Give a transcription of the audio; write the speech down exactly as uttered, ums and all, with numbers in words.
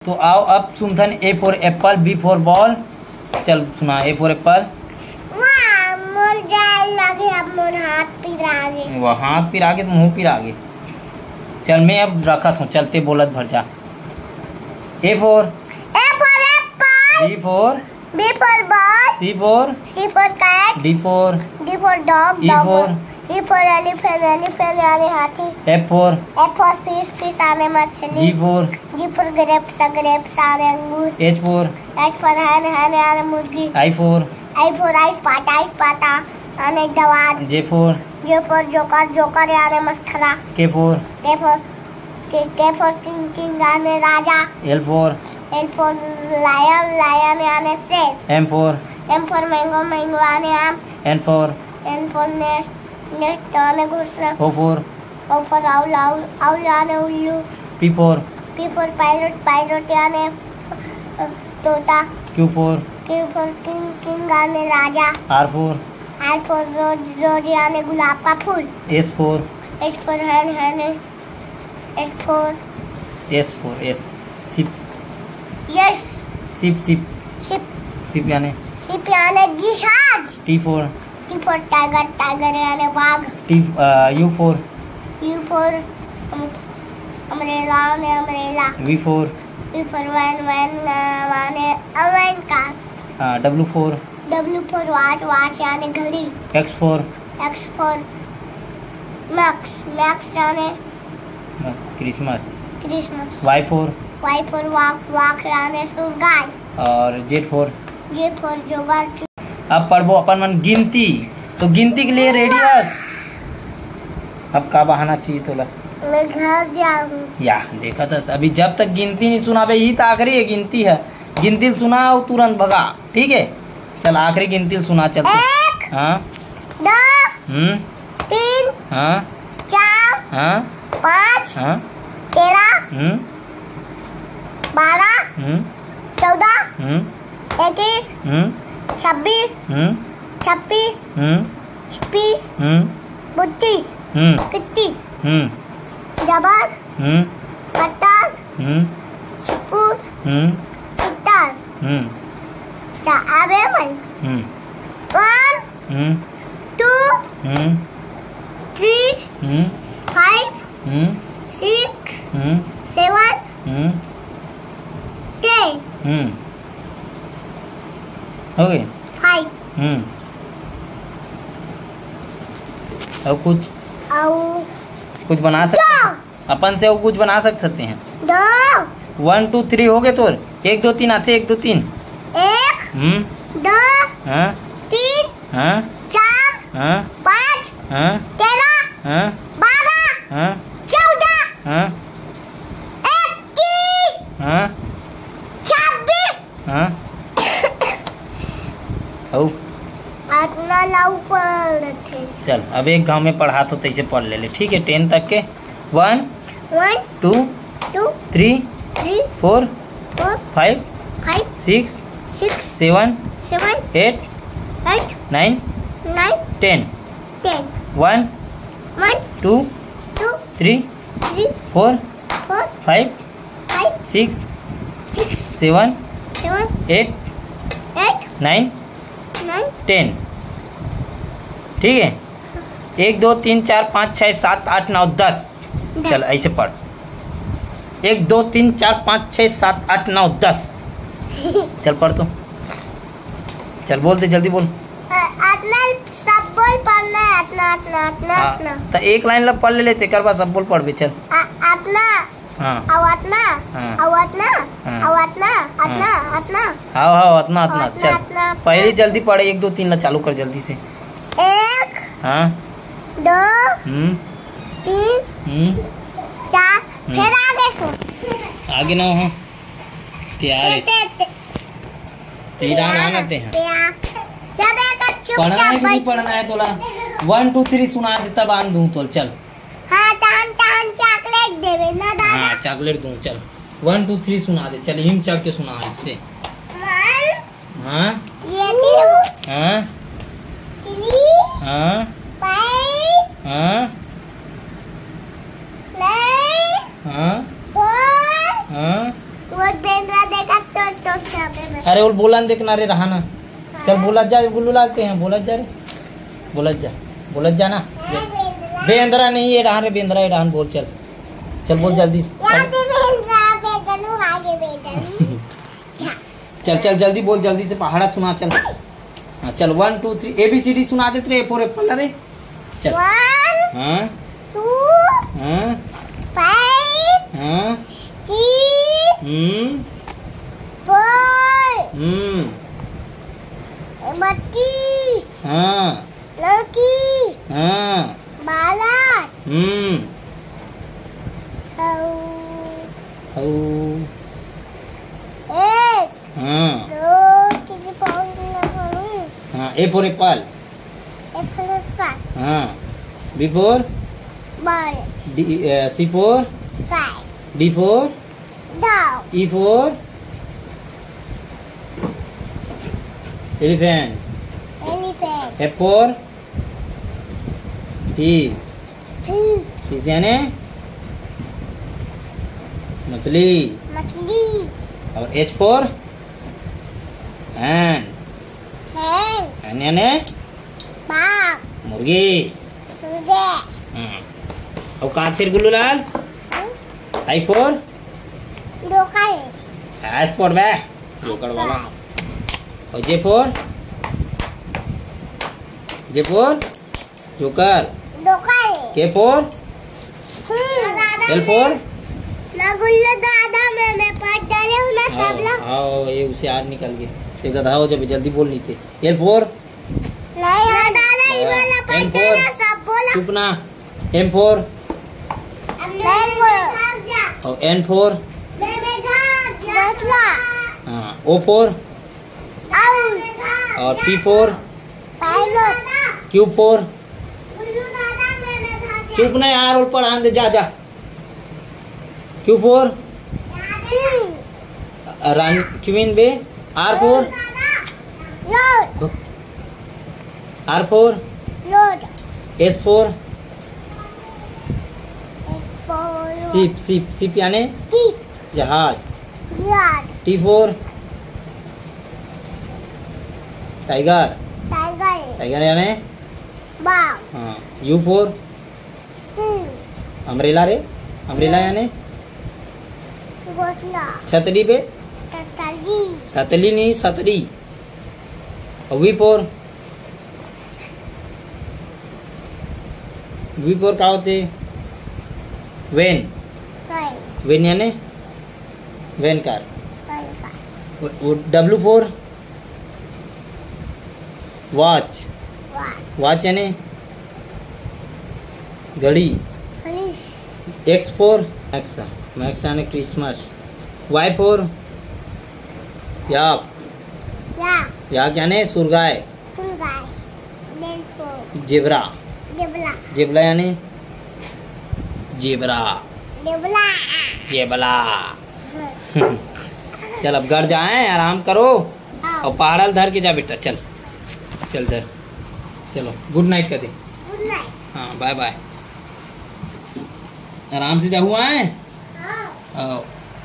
तो आओ अब सुनथन, A for apple, B for ball। चल सुना, A for apple। वाह, मोर जाए लगे, अब मोर हाथ पिरा गे। वाह, हाथ पिरा गे तो मुंह पिरा गे। चल मैं अब रखत हूँ, चलते बोलत भर जा। A for A for apple। B for B for ball। C for C for cat। D for D for dog। E for E for elephant, elephant यानी हाथी। F for F for fish, fish यानी मछली। G for G for grapes, grapes यानी अंगूर। H for H for hen, hen यानी मुर्गी। I for I for ice, पाटा, ice पाटा यानी दवात। J for J for joker, joker यानी मस्खरा। K for K for K, K for king, king यानी राजा। L for L for lion, lion यानी शेर। M for M for mango, mango यानी आम। N for N for nest, nest यानी घोंसला। O for O for owl, owl, owl यानी उल्लू। P for P for parrot, parrot यानी, अ, तोता। Q for Q for king, king यानी राजा। R for R for rose, rose यानी गुलाब का फूल। S for S for hen, hen। S for S for S, sheep। Yes। Sheep, sheep। Sheep। Sheep यानी sheep यानी जहाज। T for T for tiger, tiger यानी बाघ। T, uh, U for U for um, umbrella यानी umbrella। V for V for van, van यानी van car। Uh, W for W for watch, watch यानी घड़ी। X for X for max, max यानी Christmas। Christmas। Y for Y for वाघ, वाघ यानी सुरगाय। और Z for Z for joker. अब पढ़बो अपन मन गिनती। तो गिनती के लिए ready हस? अब का बहाना चाहिए तोला? मैं घर जाऊँ। या, देखा था, अभी जब तक गिनती नहीं सुनाबे, यही तो आखिरी है गिनती है। गिनती सुना और तुरंत भगा, ठीक है? चल, आखिरी गिनती सुना, चल तू। एक, हाँ। दो, हम्म। तीन, हाँ। चार, हाँ। पाँच, हाँ। तेरह, हम्म। बारह, हम्म। चौदह, हम्म। इक्कीस, हम्म। छब्बीस, हम्म। छत्तीस, हम्म। छब्बीस, हम्म। बत्तीस, हम्म। इकतीस, हम्म। जबर, हम्म। पत्थर, हम्म। चुपुर, हम्म। पत्थर। हम्म। चा-, अबे मन। हम्म। One, हम्म। Two, हम्म। Three, हम्म। Five, हम्म। Six, हम्म। Seven, हम्म। Ten। हम्म। हो गए? Five। हम्म। और कुछ? और कुछ बना सकते दो। हैं? अपन से वो कुछ बना सकते हैं। दो। One, two, three हो गए तोर। एक, दो, तीन आते, एक, दो, तीन। एक, हम्म। दो, हाँ। तीन, हाँ। चार, हाँ। पाँच, हाँ। तेरह, हाँ। बारह, हाँ। चौदह, हाँ। इक्कीस, हाँ। छब्बीस। हाँ। हऊ। अतना ला ऊपर रखे। चल, अब एक गांव में पढ़ा तो तैसे पढ़ ले ले, ठीक है? Ten तक के। One, One, two, two, three, three, four, four, five, five, six, six, seven, seven, eight, eight, nine, nine, ten। Ten। One, One, two, two, three, three, four, four, five, five, six, six, seven, seven, eight, eight, nine, nine, ten। ठीक है, एक, दो, तीन, चार, पाँच, छः, सात, आठ, नौ, दस। दस। चल, ऐसे पढ़। एक, दो, तीन, चार, पाँच, छः, सात, आठ, नौ, दस। चल, पढ़ तो। चल, बोल दे, जल्दी बोल। अ, अतना सब बोल पढ़ना है, अतना, अतना, अतना, हाँ, अतना। तो एक लाइन ला पढ़ ले लेते, कर बाद सब बोल पढ़बे, चल। अ, अतना। हाँ। अउ अतना, हाँ। अउ अतना, हाँ। अउ अतना, हाँ। अतना, अतना। हाँ, हाँ, अतना, अतना, अतना, चल। अतना, अतना। पहले जल्दी पढ़, एक, दो, तीन ला चालू कर जल्दी से। एक, हाँ। दो, हम्म। तीन, हम्म। चार, हम्म। फिर आगे से। आगे ना हो, हाँ। तैयार है। ते, ते, ते। तेरा नाम आते हैं। तेरा। जब एक चुपचाप पढ़ना है कि नहीं बैठ। पढ़ना है तोला? One, two, three सुना दे, तब आन दूं तोल, चल। हाँ, तहन, तहन chocolate देबे ना दादा? हाँ, chocolate दूं, चल। One, two, three सुना दे, चल, हिम चढ़ के सुना इससे। One, हाँ? ये two, हाँ? Three, हाँ? Five, हाँ? Nine, हाँ? Four, हाँ? वो बेंदरा देखा तो, तो क्या बेंदरा? अरे, वो बोलन देखना रे, रहा ना। चल, बोलत जा, गुल्लू लाल ते हैं, बोलत जा रे, बोलत जा, बोलत जा ना। हाँ, बेंदरा। बेंदरा नहीं, ये रहा रे, बेंदरा, ये रहा, बोल, चल, चल, बोल जल्दी। यहाँ पे बेंदरा, बेंदरू, आगे बेंदरू। चल, चल, जल्दी बोल, जल्दी से पहाड़ा सुना, चल। हाँ, चल, one, two, three, A B C D सुना देते रे, A for apple, अरे। चल। One, हाँ। Two, हाँ। Five, हाँ। Three, हम्म। Four, हम्म। बत्तीस, हाँ। लौकी, हाँ। बालक, हम्म। हऊ। हऊ। एक, हाँ। दो, तीन, पाँच, छः, सात। हाँ, A for apple। A for apple। हाँ। B for? Ball। D, uh, C for? Sky। D for? Dog। E for? Elephant। Elephant। F for? Fish। Fish। Fish यानी मछली। मछली। और H for? Hen। Hen। Hen यानी? बाघ। मुर्गी। मुर्गी। हाँ। और कहाँ फिर गुल्लू लाल? हम्म। I for? Joker. H for बे। जोकर वाला। और J for? J for? Joker. Joker. K for? Hmm. L for? ना गुल्लू दादा, मैं, मैं पढ़ डाले हूँ ना सब आओ, लोग। आओ, ये उसे आज निकल गए। ये गधा हो जब जल्दी बोल नहीं थे। L for? नहीं, हाँ, दादा, ये हाँ। वाला N for? पढ़ डाले, सब बोला। चुप ना। M for? अब मैं बोल। और N for? मैं, मैं घर जा। बतला। हाँ, O for? और P for? Pilot। Q for? चुप ना यार, और पढ़ान दे, जा, जा। Q for? King। Rani, queen बे। R for? Lord। R for? Lord। S for? S for? Ship, ship, ship यानी? Ship। जहाज। जहाज। T for? Tiger। Tiger। Tiger यानी? बाघ। हाँ। U for? हम्म। Umbrella रे, umbrella यानी? गोटला। छतरी बे? ततली। ततली नहीं, सतरी। और V for? V for का होते? Van। Van। Van यानी? Van car। Van car। वो, वो W for? Watch। Watch। Watch यानी घड़ी। घड़ी। X for? Max। Max यानी Christmas। Y for? Yak। Yak। Yak यानी सुरगाय। सुरगाय। Zebra। Zebra। Zebra। Zebra यानी? Zebra। Zebra। Zebra। चल, अब घर जाए, आराम करो। हाँ। और पहाड़ा ल धर के जा बेटा, चल। चल धर। चलो, good night कर दे। Good night। हाँ, bye bye। आराम से जा हुआ है? हाँ। हाँ।